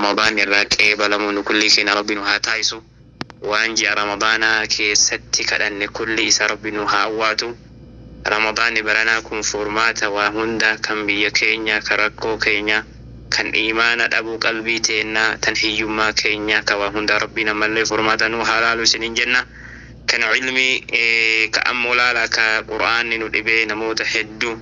Ramadaanni irraa qeebalamu nu kulli keenya Rabbi nu haa taasisu. Waan ji'a Ramadaanaa keessatti kadhanne kulli isa Rabbi nu haa awwaatu. Ramadaanni baranaa kun furmaata waa hundaa, kan biyya keenya, kan rakkoo keenya, kan iimaana dhabuu qalbii teennaa, tan hiyyummaa keenya, ka waa hundaa Rabbiin ammallee furmaata nu haa laalu isiniin jenna. Kan ilmii, ka ammoo laala ka Qur'aanni nu dhibee namoota hedduu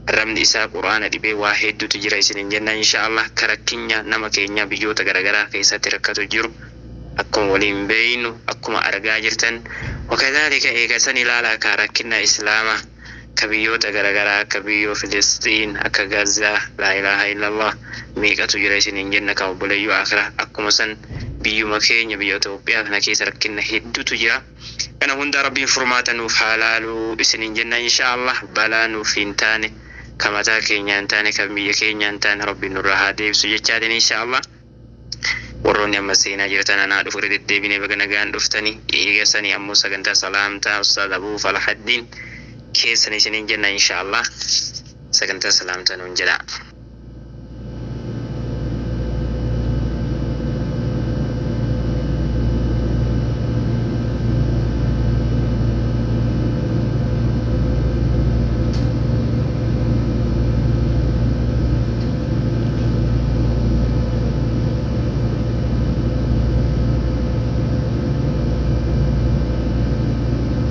arrabni isaa Qur'aana dhibee waa hedduutu jira isiniin jenna, insha Allah. Ka rakkinya nama keenya biyyoota garagaraa keessatti rakkatu jiru, akkuma waliin beeynu, akkuma argaa jirtan. Wakadhalika eega san ilaalaa ka rakkina Islaama ka biyyoota garagaraa, akka biyyoo Filistiin, akka Gazaa, laa ilaaha illallah, meeqatu jira isiniin jenna, ka obboleeyyoo akhiraa. Akkuma san biyyuma keenya, biyya Itoophiyaa kana keessa rakkinna hedduutu jira. Kana hunda Rabbiin furmaata nuuf haa laalu isiniin jenna, insha Allah. Balaa nuuf hin taane, ka mataa keenya hin taane, kan biyya keenya hin taane, Rabbiin nurraa haa deebisu jechaatiin, insha Allah. Warroonni amma seenaa jirtan, anaa dhufu, irra deddeebinee baga nagaan dhuftani. Eega sanii ammoo sagantaa salaamtaa, Ustaaz Abuu Falahaddiin, keessan isiniin jenna, insha Allah. Sagantaa salaamtaa nuun jedha.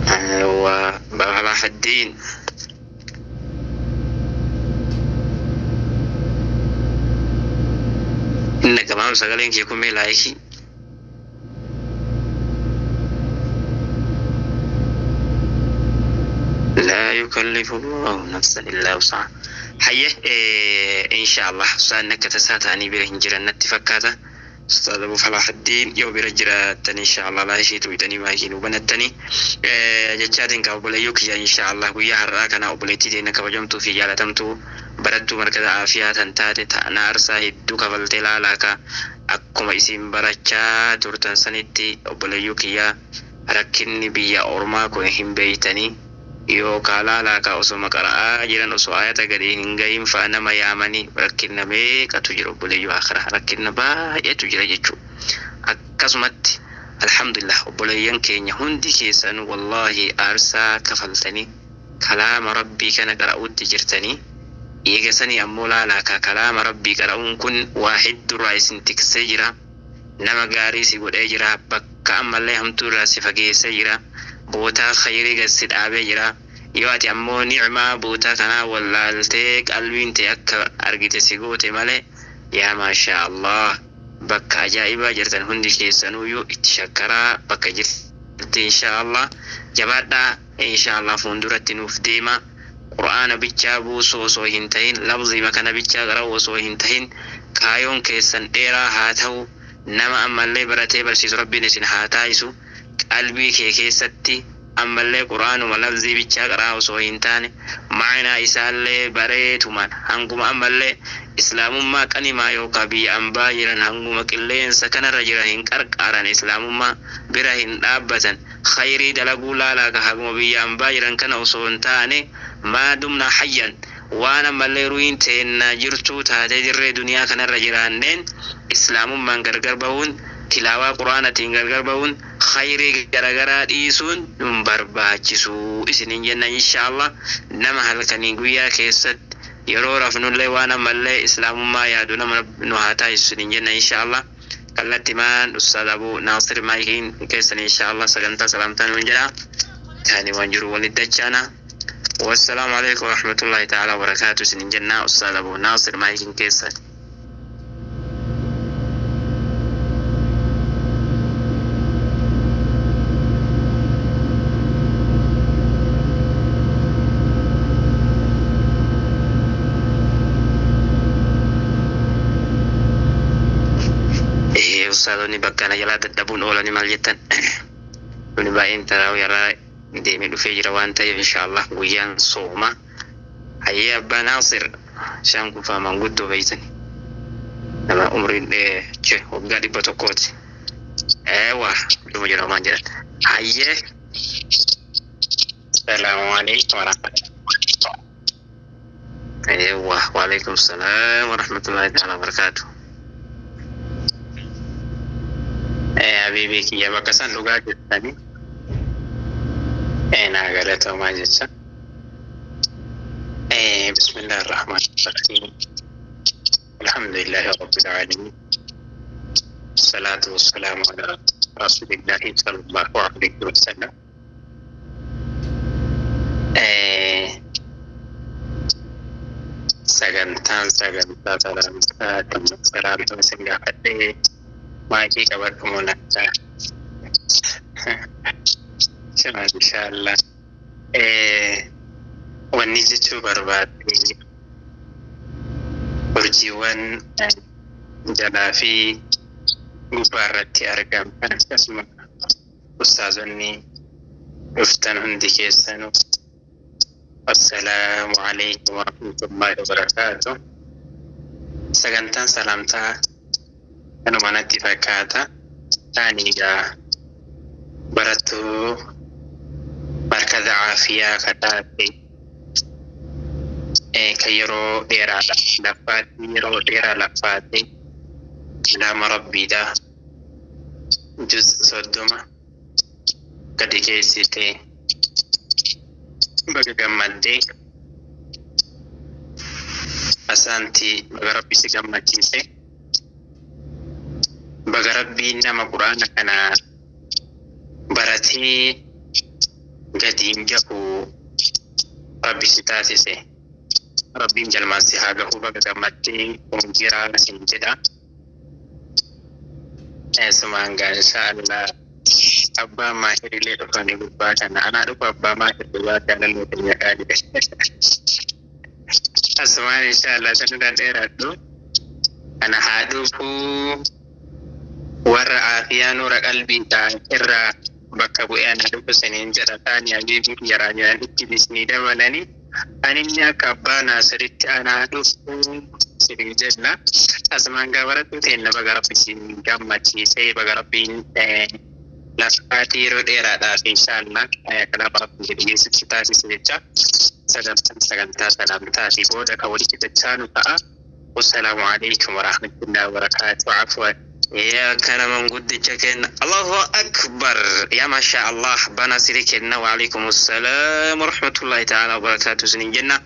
Aywa, Falahaddiin. Inna gamaam sagaleen kee kun mee laayikii. Laa yukallifu Allahu nafsan illaa wus'ahaa. Hayye, insha Allah, ustaadni akka tasaa ta'anii bira hin jiran natti fakkaata. Ustaaz Abu Falahaddiin yoo bira jiraattan, insha Allah, laayikii tuqxanii maayikii nuu banattanii jechaatiin kaa obboleeyyoo kiyya, insha Allah. Guyyaa har'aa kana obboleettii teenya kabajamtuu fi jaalatamtuu, barattuu Markaza Aafiyaa tan taate, ta'na aarsaa hedduu kafaltee, laalaa ka akkuma isin barachaa turtan sanitti, obboleeyyoo kiyyaa, rakkinni biyya ormaa kun hin beeytanii yookaa laalaa ka osoma qara'aa jiran, osoo ayata gadi hin gahin fa'a nama yaamanii, rakkinna meeqatu jira, obboleeyyoo akhiraa, rakkinna baay'eetu jira jechuu. Akkasumatti alhamdulillah, obboleeyyan keenya hundi keessanuu wallaahi aarsaa kafaltanii kalaama Rabbii kana qara'uutti jirtanii. Eega sanii ammoo laalaa ka kalaama Rabbii qara'uun kun waa heddurraa isin tiksee jira, nama gaarii si godhee jira, bakka ammallee hamtuu irraa si fageessee jira, bootaa khayrii gad si dhaabee jira. Yoo ati ammoo ni'maa bootaa kanaa wallaaltee qalbiin tee akka argite si goote malee, yaa maashaa Allah, bakka ajaa'ibaa jirtan hundi keessanuuyyuu. Itti shakkaraa bakka jirti, inshaa Allah. Jabaadhaa, inshaa Allah, fuunduratti nuuf deema. Qur'aana bichaa buusuu osoo hin tahin, lafziima kana bichaa qara'uu osoo hin tahin, kaayoon keessan dheeraa haa tahu. Nama ammallee baratee barsiisu Rabbiin isin haa taasisu. Qalbii kee keessatti ammallee Qur'aanuma lafzii bichaa qara'aa osoo hin taane, ma'naa isaallee bareetumaan hanguma ammallee Islaamummaa qanimaa yookaa biyya ambaa jiran, hanguma qilleensa kanarra jiran hin qarqaaran, Islaamummaa bira hin dhaabbatan, khayrii dalaguu, laalaa ka haguma biyya ambaa jiran kana osoo hin taane, maa dumnaa hayyan, waan ammallee ruhiin teenna jirtuu taatee dirree duniyaa kanarra jiraanneen, Islaamummaan gargar bahuun, tilaawaa Qur'aanatiin gargar bahuun, khayrii garagaraa dhiisuun nun barbaachisu isiniin jenna, insha Allah. Nama halkanii guyyaa keessatti yeroo rafnullee waan ammallee Islaamummaa yaadu nama nu haa taasisu isiniin jenna, insha Allah. Kallattimaan Ustaaz Abu Naasir, maayikiin keessan, insha Allah. Sagantaa salaamtaa nuun jedha, taani waan jiru walitti dachaana. Wassalaamu alaikum warahmatullahi ta'ala wabarakaatu isiniin jenna. Ustaaz Abu Naasir, maayikiin keessan. Ustaazonni bakka na jalaa dadhabuun oolani maal jettan? Nuni baay'een taraawii irraa deemee dhufee jira waan ta'eef, insha Allah, guyyaan sooma. Hayyee, Abbaa Naasir, isaan kun faa manguddoo beeytani, nama umriin che waggaa 100ti. Eewa, dhuma jira waan jedhan. Hayyee. Salaamu alaikum warahmatullahi. Eewa, waalaikum salaam warahmatullahi ta'ala wabarakaatu. Habiibii kiyya bakka san dhugaa jettanii naa galatoomaa jecha. Bismillah ar-Rahmaan ar-Rahiim. Alhamdulillahi Rabbil Aalamiin. Salaatu wassalaamu ala Rasuulillahi sallallahu alaihi wasallam. Sagantaan sagantaa salaamtaa salaamtaa isin gaafadhee maakii qabadhu moo natti Shima inshallah. Wanni jechuu barbaade, urjiiwwan jalaa fi gubbaa irratti argaman, akkasuma ustaazonni dhuftan hundi keessanuu, assalaamu alaikum warahmatullahi wabarakaatu. Sagantaan salaamtaa kanuma natti fakkaata. Taani egaa barattuu markaza Aafiyaa ka taate, kan yeroo dheeraadha laffaatti, yeroo dheeraa laffaatti kalaama rabbiidha juz 30 gadi geessite, baga gammaddee. Asaanti, baga rabbi si gammachiise, baga rabbiin nama quraana kana baratee gadiin gahu rabbi si taasise. Rabbiin jalmaan si haa gahu. Baga gammaddee, hongiraa sin jedha. Eessumaan gaa inshaallah abbaa maahirilee dhufanii gubbaa kana. Anaa dhufu abbaa maahir, dhugaa jaalallee keenya qaali. Asumaan inshaallah sanirra dheeradhu. Ana haa dhufuu warra aafiyaa nuura qalbiidha irraa bakka bu'ee, ana dhufu siniin jedha. Taani habiibii kiyya raajaan itti isinii dabalanii aninni akka abbaa naasiritti anaa dhufu siniin jenna. Asumaan gaa barattuu teenna, baga rabbi isin gammachiisee, baga rabbiin lafaatii yeroo dheeraadhaaf inshaallah kalaama rabbii gadi geessisu taasise jecha. Sagantaan sagantaa salaamtaatii booda kan walitti dachaanu ta'a. Wassalaamu alaikum warahmatullahi wabarakaatu. Afwan. Yaa kana manguddicha kenna, Allahu akbar, yaa masha Allah, abbaa Naasirii kenna. Waalaikum assalaam warahmatullahi ta'ala wabarakaatu isinin jenna.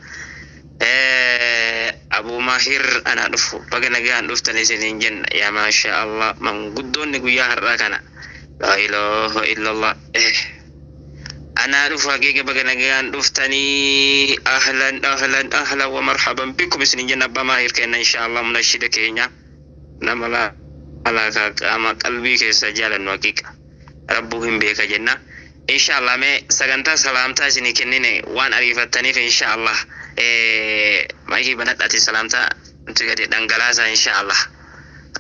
Abu Mahir, ana dhufu, baga nagaan dhuftan isinin jenna. Yaa masha Allah, manguddoonni guyyaa har'aa kana, laa ilaaha illallah. Anaa dhufu, haqiiqa baga nagaan dhuftanii. Ahlan ahlan ahlan wa marhaban bikum isinin jenna. Abbaa Mahir kenna, insha Allah, munashida keenya nama laalaa qaama qalbii keessa jaalannu, haqiiqa rabbuu hin beeka jenna. Insha Allah mee sagantaa salaamtaa isinii kennine waan ariifattaniif, insha Allah, maayikii banadhaati salaamtaa nuti gadi dhangalaasa. Insha Allah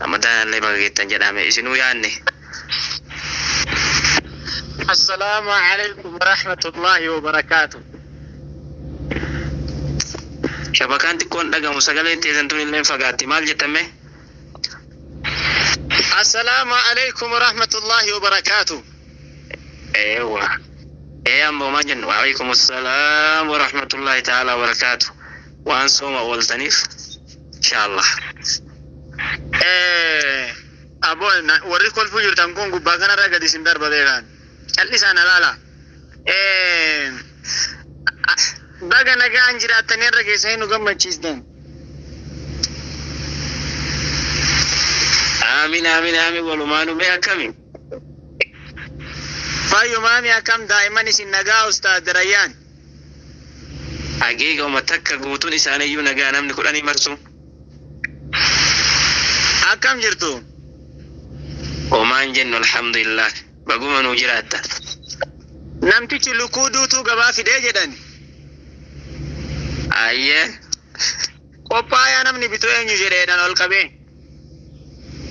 ramadaan illee baga geettan jedhame isinuu yaanne. السلام عليكم ورحمة الله وبركاته. Shabakaan xiqqoon dhagamu, sagaleen teessan tun illee fagaatti. Maal jettame? السلام عليكم ورحمة الله وبركاته. Eewa, ee ammoo maal jennu? Waalaikum assalaam warahmatullahi ta'ala wabarakaatu. Waan sooma ooltaniif insha Allah. Abo warri kolfuu jirtan kun gubbaa kanarra gadi isin darba beekan. Callisaan alaala. Baga nagaan jiraattanii irra keessanii nu gammachiistan. Aamin aamin aamin, walumaanuu. Mee akkami? Fayyumaami, akkam daa'imman isin nagaa, Ustaad Rayyaan? Haqiiqa uma takka guutuun isaaniiyyuu nagaa, namni 10 marsu. Akkam jirtu? Homaan jennu, alhamdulillah, baguma nuu jiraatta. Namtichi lukuu duutuu gabaa fidee jedhani. Ayyee. Qophaayaa namni bituu eenyu jedheedhaan ol qabee.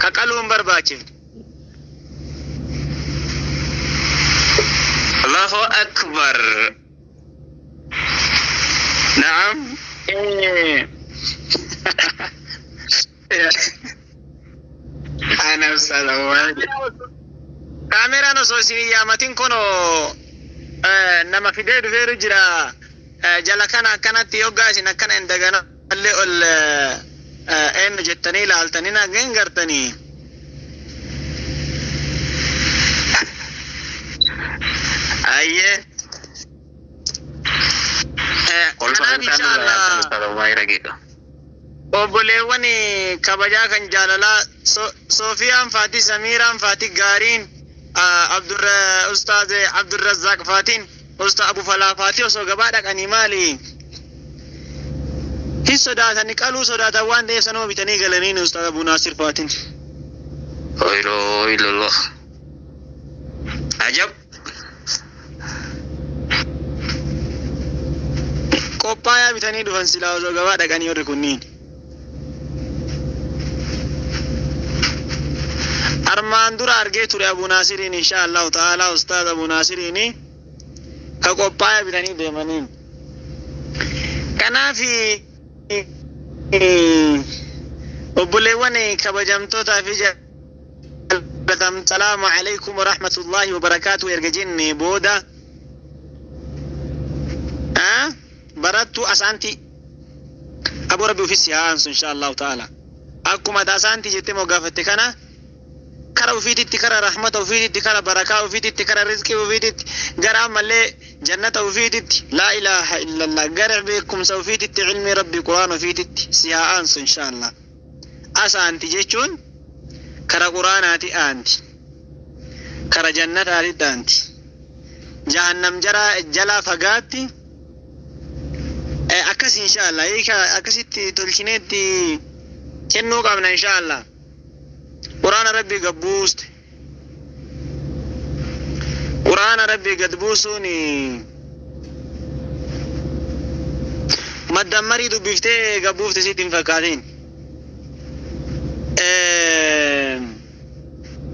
Kaqaluu hin barbaachifne. Allahu akbar, na'am. Ana ustaz Abu Kaameraan osoo isin hin yaamatin kunoo nama fidee dhufeeru jira. Jala kana akkanatti yoggaa isin akkana hin daganallee ol eenyu jettanii ilaaltanii naga hin gartanii. Ayyee. Kolfa Kanaaf kan nurraa yaabsan inshaallah ustaadha baay'ee dhageedha. Obboleewwan kabajaa kan jaalalaa Soofiyaan Faati, Samiiraan Faati, Gaariin Ustaaz Abdurrazzaaq Faatiin, Ustaaz Abu Falaa Faati osoo gabaa dhaqanii maali hin sodaatani, qaluu sodaatan waan ta'eef sanuma bitanii galaniin Ustaaz Abu Naasir Faatiin. Oiloo iloloo. Ajab. Qophaayaa bitanii dhufan silaa osoo gabaa dhaqanii warri kunniin. Armaan dura argee ture Abu Naasiriin, insha Allahu ta'ala, Ustaaz Abu Naasiriin ka qophaa'ee bitanii deemaniin. Kanaaf obboleewwan kabajamtootaa fi jaalatam, salaamu alaikum warahmatullahi wabarakaatu erga jenne booda, barattuu asaanti aboo rabbi ofis haa aansu, insha Allahu ta'ala. Akkuma asaanti jettee moggaafatte kana kara ufiititti, kara rahmata ufiititti, kara barakaa ufiititti, kara rizqii ufiititti, gara ammallee jannata ufiititti, laa ilaaha illallah, gara beekumsa ufiititti, ilmi rabbi quraan ufiititti si haa aansu, insha Allah. Asaanti jechuun kara quraanaati aanti, kara jannataatitti aanti, jahannam jara jalaa fagaatti. Akkas insha Allah hiika akkasitti tolchineetti kennuu qabna, insha Allah. Quraana rabbii gad buuste, quraana rabbii gad buusuun maddammarii dubbiftee gad buufte sitti hin fakkaatin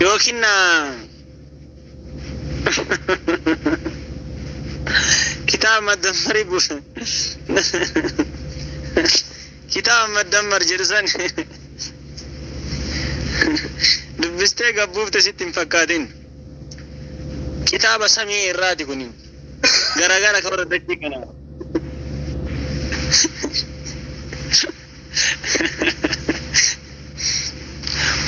yookiin kitaaba maddammarii buuse, kitaaba maddammar jedhu san dubbistee gad buufte sitti hin fakkaatin. Kitaaba samii irraati kun, garagara ka warra dachii kana.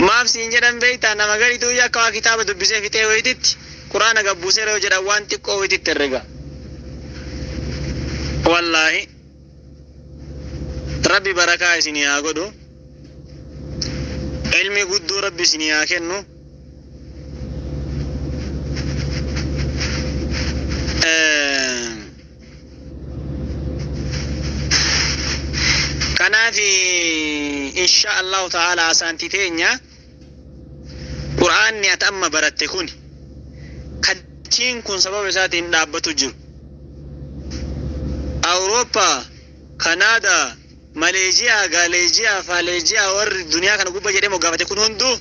Maaf siin jedhan beektaa? Nama gariitu akka waa kitaaba dubbisee fixee wayititti quraana gad buusee yoo jedhan waan xiqqoo wayititti herrega. Wallaahi rabbi barakaa isinii haa godhu, ilmi guddoo rabbi isinii haa kennu. Kanaaf insha Allahu ta'ala asaanti teenya, qur'aanni ati amma baratte kun kachiin kun sababa isaatiin dhaabbatu jiru. Awurooppaa, Kanaadaa, Maleejiyaa, Gaaleejiyaa, Faaleejiyaa, warri duniyaa kana gubba jedhee moggaafate kun hunduu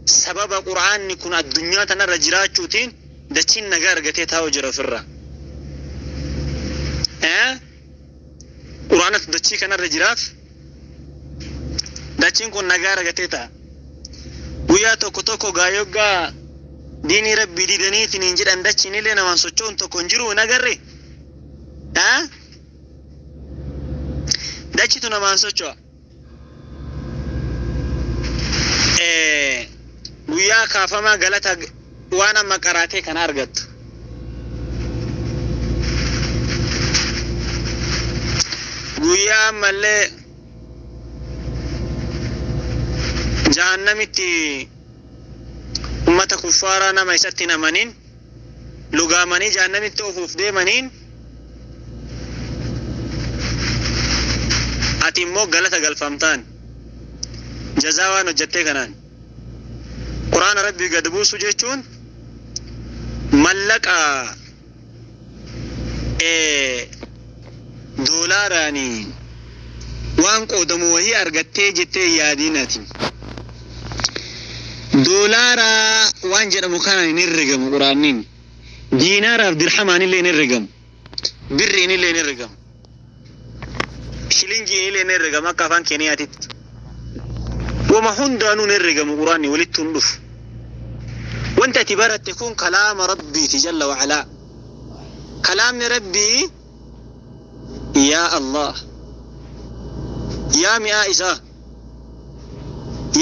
sababa qur'aanni kun addunyaa tanarra jiraachuutiin dachiin nagaa argatee taa'u jira ofirra. Qur'aanatu dachii kanarra jiraaf dachiin kun nagaa argatee ta'a. Guyyaa tokko tokko gaayoggaa diinii rabbii didaniitiin hin jedhan, dachiin illee namaan socho'uun tokko hin jiru, hin agarre. Dachitu namaan socho'a. Guyyaa kaafamaa galata waan amma qaraatee kana argattu. Guyyaa ammallee jahannamitti ummata kuffaaraa nama isatti hin amanin lugaamanii jahannamitti ofuuf deemaniin, ati immoo galata galfamtaan jazaa waan hojjattee kanaan. Quraana rabbii gad buusu jechuun mallaqa doolaaraanii waan qoodamu wahii argattee jettee yaadiin. Ati doolaaraa waan jedhamu kanaan hin herregamu. Quraanniin diinaaraaf dirhamaan illee hin herregamu, birriin illee hin herregamu, shilingiin illee hin herregamu. Akka afaan keeniyaatitti wama hundaanuu hin herregamu. Quraanni walitti hin dhufu. Wanti ati baratte kun kalaama rabbiiti jalla wa'alaa. Kalaamni rabbii, yaa Allah, yaa mi'aa isaa,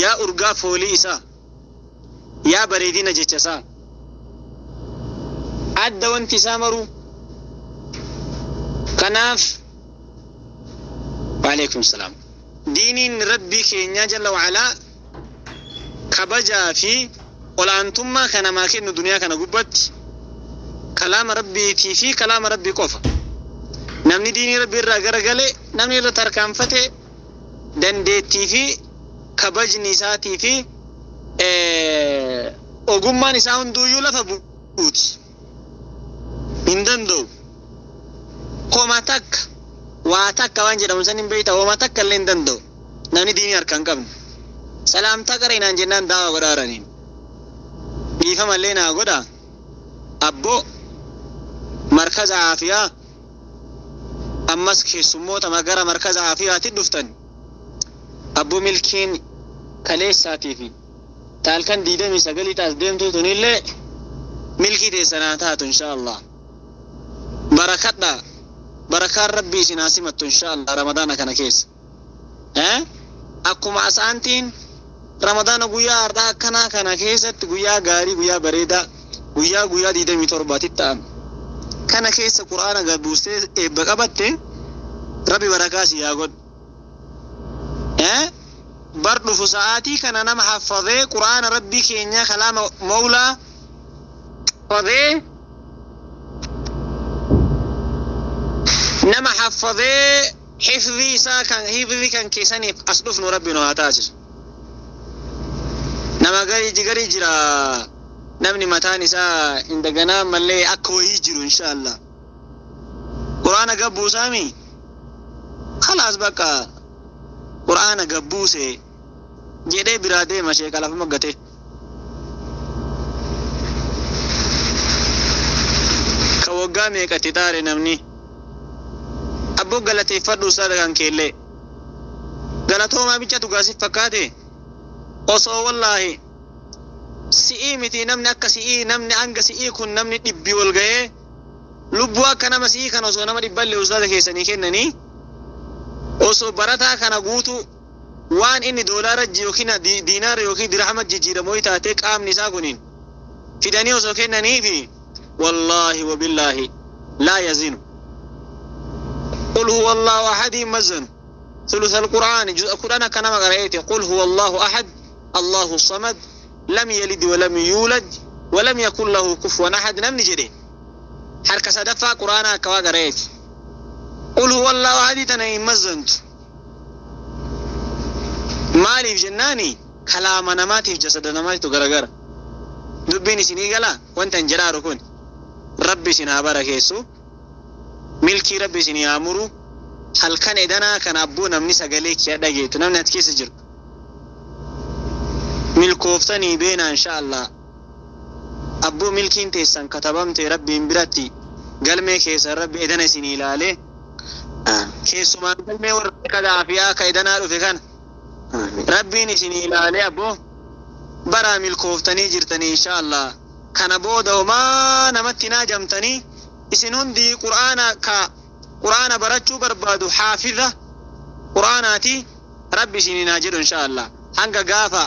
yaa urgaa foolii isaa, yaa bareedina jecha isaa. Adda wanti isaa maruu. Kanaaf waalaikum salaam. Diiniin Rabbii keenyaa jalla wa'alaa kabajaa fi ol'aantummaa kan namaa kennu duniyaa kana gubbatti kalaama Rabbiitii fi kalaama Rabbii qofa. Namni diinii Rabbii irraa garagale, namni irra tarkaanfate, dandeettii fi kabajni isaatii fi ogummaan isaa hunduuyyuu lafa buuti. Hin danda'u. Homa takka, waa takka waan jedhamu san hin beekta, homa takka illee hin danda'u. Namni diinii harka hin qabne. Salaamtaa qara inaan jennaan daawa godhaa jiraniin. Dhiifama illee naa godha. Abboo markaza aafiyaa ammas keessummoota gara markaza aafiyaatti dhuftan. Abboo milkiin kaleessaatii fi taalkan 29 taas deemtuu tunillee milkii teessanaa taatu insha Allah. Barakadha. Barakaan Rabbii isin haa simattu insha Allah Ramadaana kana keessa. Akkuma asaantiin Ramadaana guyyaa har'aa akkanaa kana keessatti guyyaa gaarii, guyyaa bareedaa, guyyaa guyyaa 27tti ta'an. Kana keessa Qur'aana gad buustee eebba qabatte, Rabbi barakaa si haa godhu. Bar dhufu sa'aatii kana nama haffazee Qur'aana Rabbii keenyaa kalaama Mawlaa haffazee, nama haffazee hifzii isaa kan hifzii kan keessaniif as dhufnu Rabbi nu haa taasisu. Nama garii garii jira, namni mataan isaa hin daganaa mallee akka wayii jiru insha Allah. Qur'aana gabbuusaami khalaas, bakka Qur'aana gabbuuse jedhee biraa deema, sheeka lafuma gate. Ka waggaa meeqatti xaare namni. Abboo galateeffadhu ustaada kan keellee. Galatoomaa bichatu gaasif fakkaate, osoo wallaahi si'ii miti, namni akka si'ii, namni hanga si'ii kun, namni dhibbi wal ga'ee lubbuu akka nama si'ii kan osoo nama dhibballee ustaada keessanii kennanii, osoo barataa kana guutuu waan inni doolaara yookiin diinaara yookiin dirhama jijjiiramoo taatee qaamni isaa kuniin fidanii osoo kennaniifi, wallaahi wabillaahi laa yazinu. قل هو الله أحد مزن ثلث القرآن جزء 10 كان قرأت قل هو الله أحد الله الصمد لم يلد ولم يولد ولم يكن له كفوا أحد. Namni jedhe harka sadaffaa quraana akka waa qara'eeti. قل هو الله أحد tana hin mazzantu. Maaliif jennaani, kalaama namaatiif jasada namaatitu garagara. Dubbiin isinii gala wanta hin jedhaaru kun. Rabbi isin haa barakeessu, milkii Rabbi isinii haa muru. Halkan edanaa kana abboo namni sagalee kiyya dhageetu, namni ati keessa jiru milkooftanii beenaa insha Allah. Abboo milkiin teessan katabamte Rabbiin biratti, galmee keessan Rabbi edana isinii ilaalee, keessumaan galmee warra kadhaafiyaa ka edanaa dhufe kana Rabbiin isinii ilaalee, abboo baraa milkooftanii jirtanii insha Allah. Kana booda homaa namatti naajamtanii, isin hundi qur'aana ka qur'aana barachuu barbaadu haafiza qur'aanaati Rabbi isinii naa jedhu insha Allah. Hanga gaafa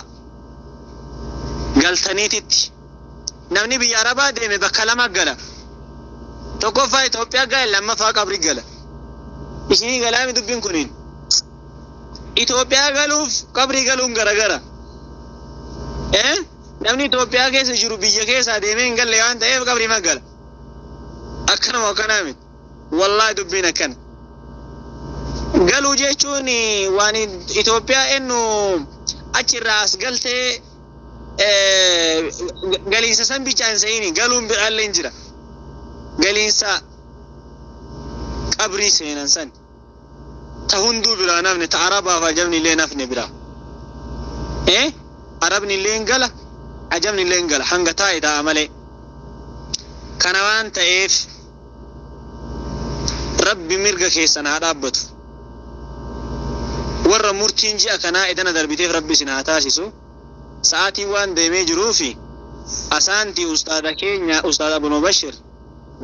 galtaniititti, namni biyya Arabaa deeme bakka lama gala: tokkoffaa Itoophiyaa gala, lammaffaa qabri gala. Isinii galaami dubbiin kuniin? Itoophiyaa galuuf qabrii galuun garagara. Namni Itoophiyaa keessa jiru biyya keessaa deemee hin galle waan ta'eef qabrii magala. Akkanuma akkanaa miti? Wallaahi dubbiin akkana. Galuu jechuun waan Itoophiyaa ennu achirraa as galtee galiinsa san bichaan se'ini, galuun biraallee hin jira. Galiinsa qabrii seenan san ta hunduu biraa nafne, ta Arabaaf ajamni illee nafne biraa. Arabni illee hin gala, ajamni illee hin gala, hanga taa'e taa'a malee. Kana waan ta'eef Rabbi mirga keessan haa dhaabbatu. Warra murtiin ji'a kanaa edana darbiteef Rabbi isin haa taasisu. Sa'aatiin waan deemee jiruufi asaantii ustaada keenya ustaad Abu Mubashir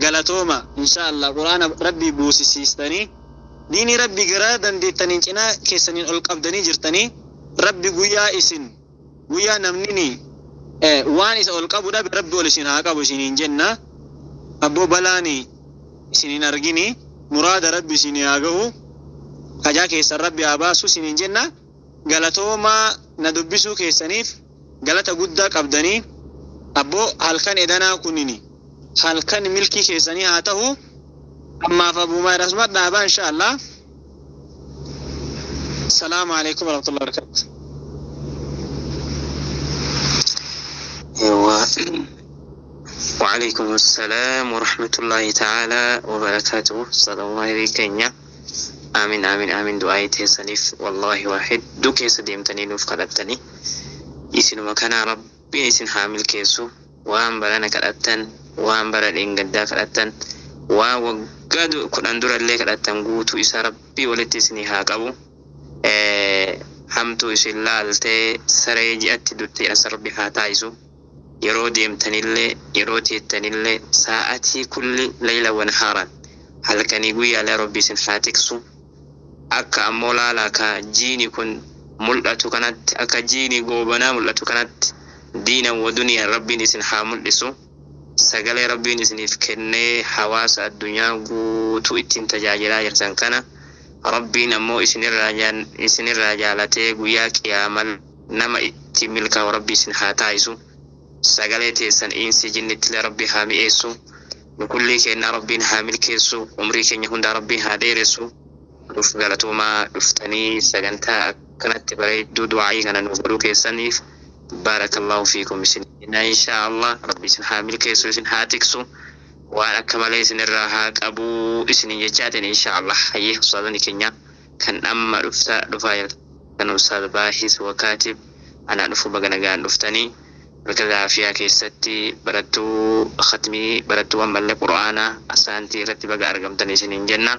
galatooma insha Allah. Quraana Rabbii buusisiistanii, diinii Rabbii gara dandeettaniin cinaa keessaniin ol qabdanii jirtanii, Rabbi guyyaa isin guyyaa namni waan isa ol qabu dhabe Rabbi ol isin haa qabu isiniin jenna. Abboo balaani isin hin argini, muraada rabbi isin haa gahu, hajaa keessan rabbi haa baasu isiniin jenna. Galatoomaa, na dubbisuu keessaniif galata guddaa qabdanii. Abboo halkan edanaa kunini halkan milkii keessanii haa ta'u. Ammaaf abuumaa erasuma dhaabaa insha Allah. Salaamu alaikum warahmatullahi wabarakatuh. ايوه، وعليكم السلام ورحمة الله تعالى وبركاته. صلى الله عليه كينيا. آمين آمين آمين. دعاء teessaniif والله واحد du keessa deemtanii nuuf kadhattanii isinuma kana rabbiin isin haa milkeessu. Waan barana kadhattan, waan bara dheengaddaa kadhattan, waan waggaa 10 durallee kadhattan guutuu isa rabbii walitti isinii haa qabu. Hamtuu isin laaltee saree ji'atti dutte as rabbi haa taayisu. Yeroo deemtanillee, yeroo teettanillee, sa'atii kulli layla wa nahaaran, halkanii guyyaalee rabbi isin haa tiksu. Akka ammoo laalaa ka jiini kun mul'atu kanatti, akka jiini goobanaa mul'atu kanatti, diinan wa duniyaan rabbiin isin haa mul'isu. Sagalee rabbiin isiniif kennee hawaasa addunyaa guutuu ittiin tajaajilaa jirtan kana rabbiin ammoo isinirraa jaalatee guyyaa qiyaamaa nama itti milkaa'u rabbi isin haa taayisu. Sagalee teessan insi jinnittilee rabbi haa mi'eessu. Nu kullii keenya rabbiin haa milkeessu, umrii keenya hundaa rabbiin haa dheeressu. Nuuf galatoomaa, dhuftanii sagantaa akkanatti bareedduu du'aayii kana nuuf godhuu keessaniif baarakallahu fiikum isin jenna. Inshaa Allah rabbi isin haa milkeessu, isin haa tiksu, waan akka malee isin irraa haa qabuu isinin jechaatiin inshaa Allah. Hayyee, ustaazonni keenya kan amma dhufta dhufaa jirtan, ustaaz Baahis Wakaatib, anaa dhufu, baga nagaan dhuftanii. Bakka gaafiyaa keessatti barattuu khatmii, barattuu ammallee qur'aanaa asaantii irratti baga argamtan isinin jenna.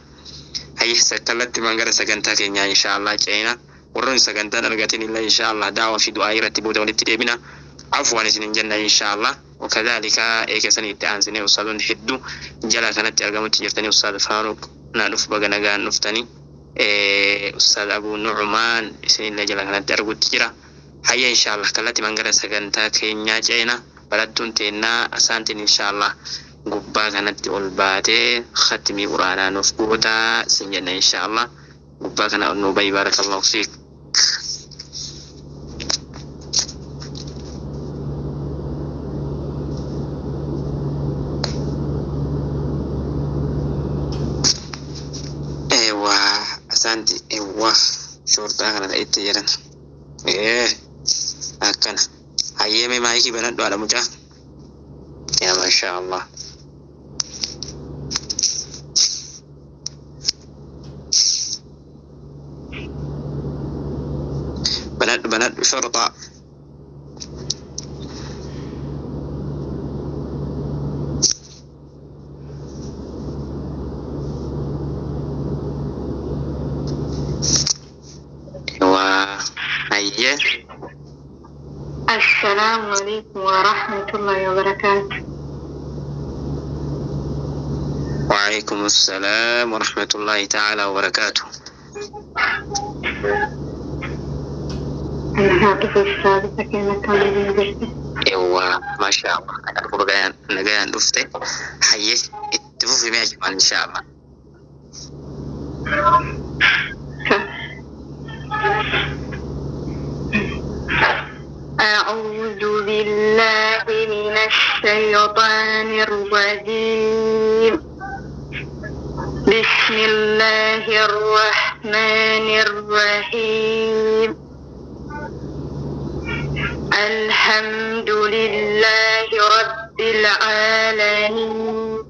Hayyee, kallattii gara sagantaa keenyaa inshaa Allah ceena. Warroonni sagantaan argatin illee inshaa Allah daawaa fi du'aa irratti booda walitti deebina. Afwan isinin jenna inshaa Allah. Wakadhalika eegasanii itti aansinee ustaazonni hedduu jala kanatti argamutti jirtanii. Ustaaz Faaruq naa dhufu, baga nagaan dhuftanii. Ustaaz Abuu Nu'umaan isinillee jala kanatti argutti jira. Hayya, inshaa Allah kallattii gara sagantaa keenyaa ceena. Barattuun teennaa asaantiin inshaa Allah gubbaa kanatti ol baatee khatmii quraanaa nuuf gootaa isin jenna inshaa Allah. Gubbaa kana ol nuu bayi, baarakallahu fiik. Eewwa, asaanti, eewwa, shorxaa kana itti jedhan. Akkana. Hayyee, mee maayikii banadhu, haadha mucaa. Yaa mashaa Allah. Banadhu, banadhu shorxaa. Eewwa, hayyee. السلام عليكم ورحمة الله وبركاته. وعليكم السلام ورحمة الله تعالى وبركاته. أنا أستاذ كما كان jirte. Eewwa, mashaa Allah. Ana dhufu, baga nagaan dhufte. Hayyee, itti fufi mee ajumaan inshaa Allah. أعوذ بالله من الشيطان الرجيم. بسم الله الرحمن الرحيم. الحمد لله رب العالمين،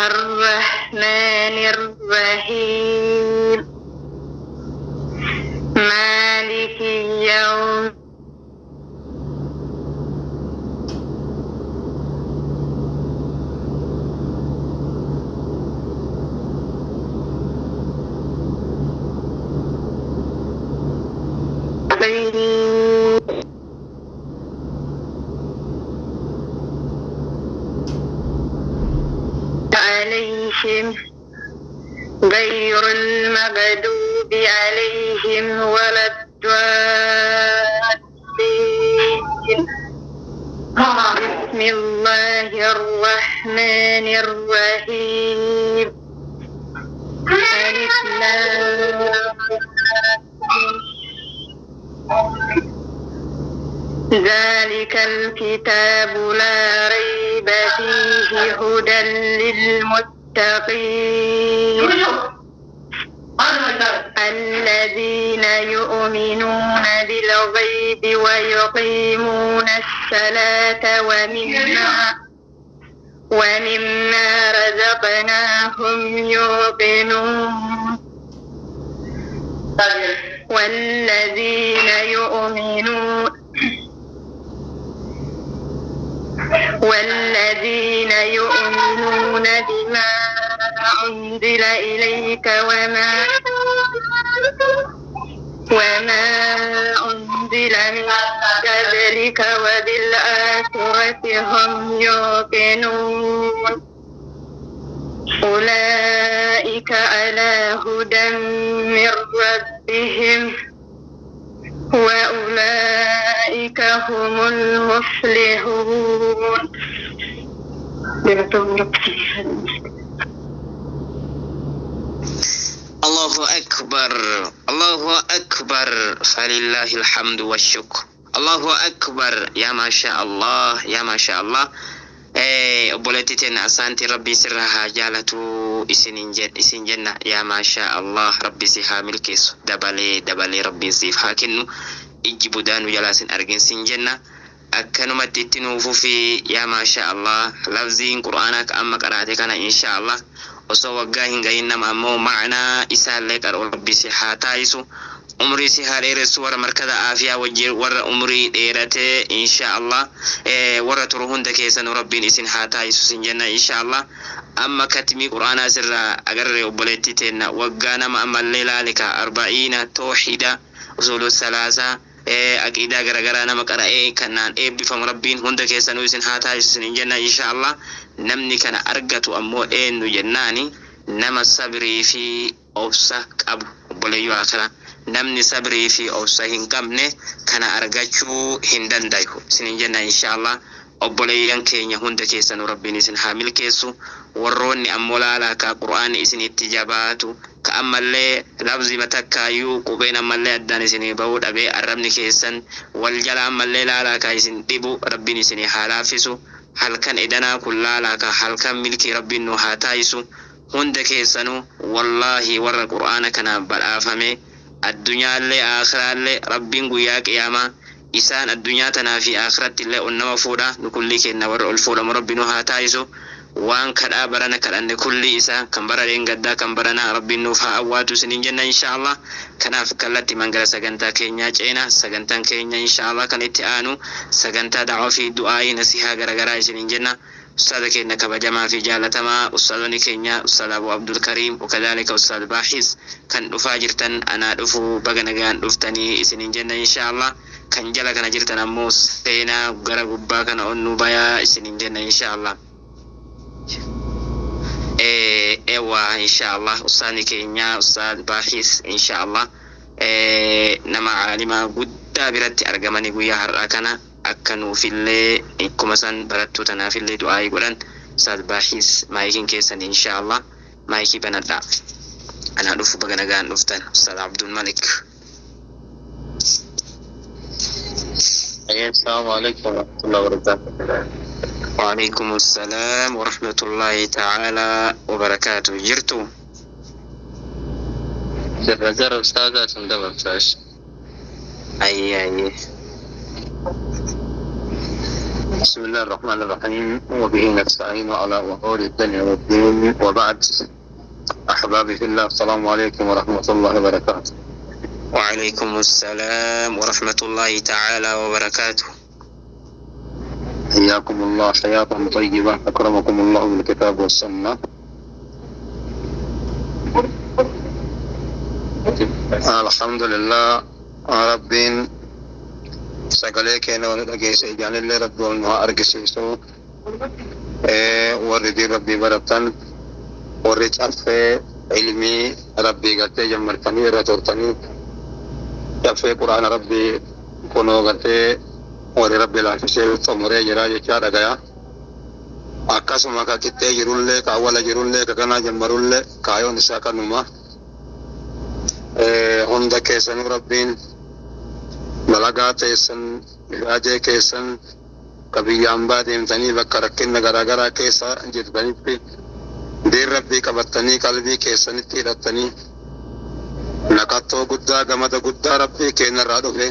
الرحمن الرحيم، مالك يوم الدين. عليهم غير المغضوب عليهم ولا الضالين. بسم بسم الله الرحمن الرحيم. ألف لام. ذلك الكتاب لا ريب فيه هدى للمتقين الذين يؤمنون بالغيب ويقيمون الصلاة ومما رزقناهم يوقنون والذين يؤمنون بما أنزل إليك وما أنزل من قبلك وبالآخرة هم يوقنون أولئك على هدى من ربهم وأولئك هم المفلحون. الله أكبر، الله أكبر، فلله الحمد والشكر. الله أكبر، يا ما شاء الله، يا ما شاء الله. Obboleettii teenya Asaantii, Rabbii sirra haa jaalatu isin jenna. Yaa maashaa Allah, Rabbi si haa milkeessu, dabalee dabalee Rabbiin siif haa kennu, ijji budaanuu jalaa sin argin sin jenna. Akkanumatti itti nuufufi. Yaa maashaa Allah, lafziin Qur'aanaa ka amma qaraate kana, insha Allah, osoo waggaa hin gahin nama ammoo ma'anaa isaallee qara'u Rabbi si haa taayisu, umrii si haa dheeressu. Warra markada aafiyaa wajjin warra umrii dheeratee, insha Allah, warra turu hunda keessanuu Rabbiin isin haa taayisu sin jenna, insha Allah. Amma katmii Qur'aanaa sirraa agarre, obboleettii teenna. Waggaa nama ammallee laalika arba'iina, tooxida, usulu salaasaa, aqiidaa garagaraa nama qara'ee kanaan eebbifamu Rabbiin hunda keessanuu isin haa taasisu isin jenna, insha Allah. Namni kana argatu ammoo eenyu jennaani, nama sabrii fi obsa qabu, obboleeyyoo akhiraa. Namni sabrii fi obsa hin qabne kana argachuu hin dandayu isin jenna, insha Allah. Obboleeyyan keenya hunda keessanuu Rabbiin isin haa milkeessu. Warroonni ammoo laalaa ka Qur'aanni isinitti jabaatu, ka ammallee lafzi matakkaayyuu qubeen ammallee addaan isinii bahuu dhabee, arrabni keessan wal jala ammallee laalaa ka isin dhibu, Rabbiin isinii haa laaffisu. Halkan edanaa kun laalaa ka halkan milkii Rabbiin nu haa taayisu hunda keessanuu. Wallaahi, warra Qur'aana kanaan badhaafame addunyaallee aakhiraallee Rabbiin guyyaa qiyaamaa isaan addunyaa tanaa fi aakiratti illee ol nama fuudha. Nu kullii kenna warra ol fuudhamu Rabbi nu haa taayisu. Waan kadhaa barana kadhanne kullii isaa, kan bara dheengaddaa, kan baranaa, Rabbiin nuuf haa awwaatu isiniin jenna, insha Allah. Kanaaf kallatti mangala sagantaa keenyaa ceena. Sagantaan keenya, insha Allah, kan itti aanu sagantaa da'waa fi du'aayii nasihaa garagaraa isiniin jenna. Ustaada keenya kabajamaa fi jaalatamaa, ustaadonni keenya, Ustaad Abu Abdul Kariim wakadhalika Ustaad Baaxis, kan dhufaa jirtan anaa dhufu, baga nagaan dhuftanii isiniin jenna, insha Allah. Kan jala kana jirtan ammoo seenaa gara gubbaa kana onnuu bayaa isiniin jenna, insha Allah. Ewa, insha Allah, ustaadni keenya Ustaad Baaxis, insha Allah, nama caalimaa guddaa biratti argamanii guyyaa har'aa kana akka nuufillee akkuma san barattuu tanaafillee du'aayii godhan. Ustaad Baaxis, maayikiin keessan, insha Allah, maayikii banadhaa. Anaa dhufu, baga nagaan dhuftan, Ustaad Abdul Malik. السلام عليكم ورحمة الله وبركاته. وعليكم السلام ورحمة الله تعالى وبركاته. Jirtu? Jirra jara ustaaza sun dabarsash. Ayye ayye. بسم الله الرحمن الرحيم، وبه نستعين على أمور الدنيا والدين، وبعد، أحبابي في الله، السلام عليكم ورحمة الله وبركاته. وعليكم السلام ورحمة الله تعالى وبركاته. حياكم الله حياة طيبة، أكرمكم الله بالكتاب والسنة. الحمد لله، Rabbiin sagalee keenya wal dhageesse, ijaanillee Rabbi wal nu haa argisiisu. Warri diin Rabbii baratan, warri caffee ilmii Rabbii gartee jammartanii irra turtanii, caffee Quraana Rabbii kunoo gartee Warri rabbi laafisee xumuree jira jechaa dhagaya. Akkasuma ka qixxee jirullee, ka awwala jirullee, ka ganaa jammarullee kaayoon isaa kanuma. Hunda keessanuu rabbiin dalagaa teessan, ifaajee keessan ka biyya ambaa deemtanii bakka rakkinna garaagaraa keessa jirtanitti diin rabbii qabattanii qalbii keessanitti hidhattanii naqattoo guddaa gamada guddaa rabbii keenyarraa dhufe.